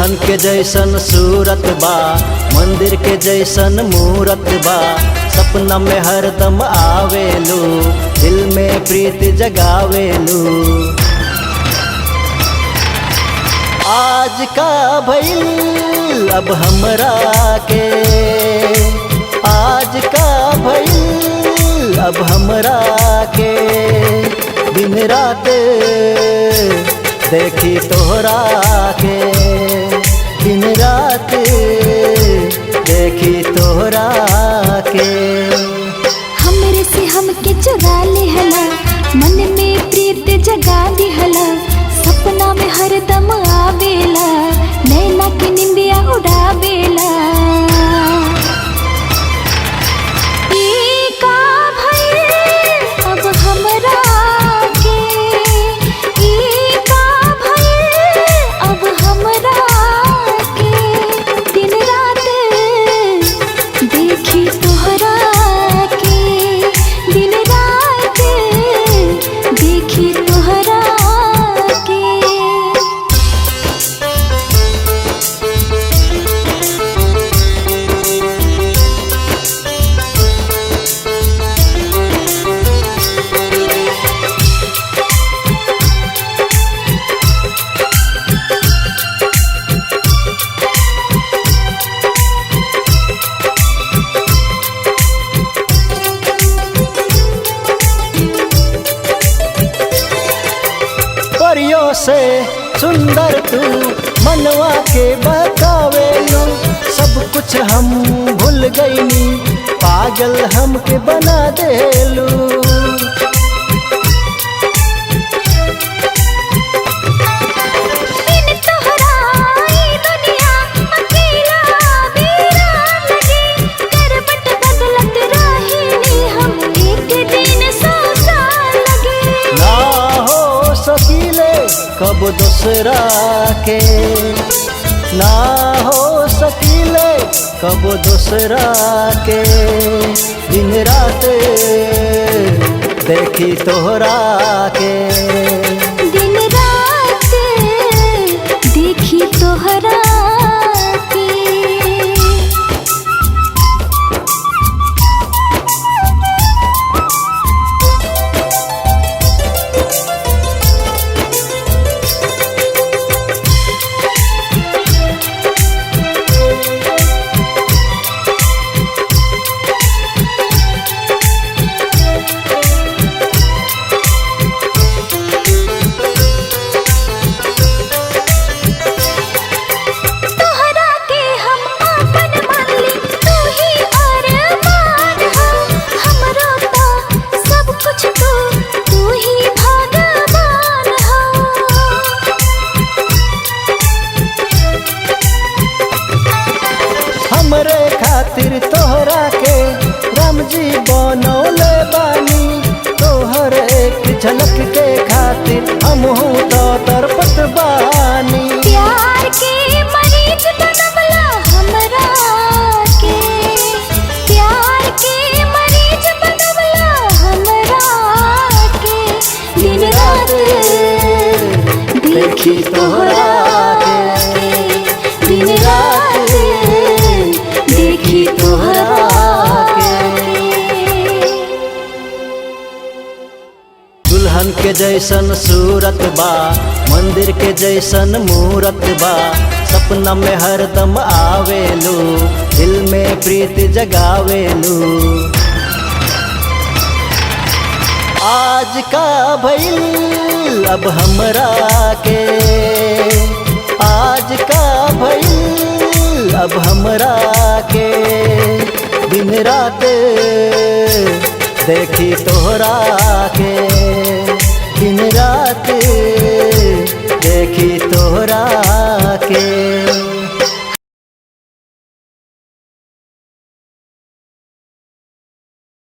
दुल्हन के जैसन सूरत बा, मंदिर के जैसन मूरत बा। सपना में हरदम आवेलू, दिल में प्रीत जगावेलू। आज का भइल अब हमरा के, आज का भइल अब हमरा के। दिन रात देखी तोहरा के, दिन रात देखी तोहरा के। हमरे से हमके चुरा लिहला, मन में प्रीत जगा दिहला। सपना में हरदम आवेला, नैना के निंदिया उड़ावेला। ई का भइल अब हमरा के, ई का भइल अब हमरा के। दिन रात देखी तोहरा के, दिन रात देखी तोहरा के। परियों से सुंदर तू मनवा के बहकावेलू। सब कुछ हम भूल गईनी, पागल हमके बना देलू। बिन तोहरा ई दुनिया अकेला वीरान लगे। करवट बदलत रहिनी हम, एक दिन सौ साल लगे। ना हो सकीले कब दूसरा के, ना हो सकीले कब दूसरा के। दिन रात देखी तोहरा के, दिन रात देखी तोहरा के। तोहरा के हम आपन मान ली, तू ही अरमान हो। हमरो तो सब कुछ तू, तू ही भगवान हो। हमरे खातिर तोहरा के राम जी बनौले बानी। तोहर एक झलक के खातिर हमहू तो तरपत बानी। प्यार के मरीज बनवला हमरा के, प्यार के मरीज बनवला हमरा के। दिन रात देखी तोहरा के, दिन रात देखी तोहरा के। दुल्हन के जैसन सूरत बा, मंदिर के जैसन मूरत बा। सपना में हरदम आवेलू, दिल में प्रीत जगावेलू। आज का भइल अब हमरा के, आज का भइल अब हमरा के। दिन रात देखी तोहरा के, दिन रात देखी तोहरा के।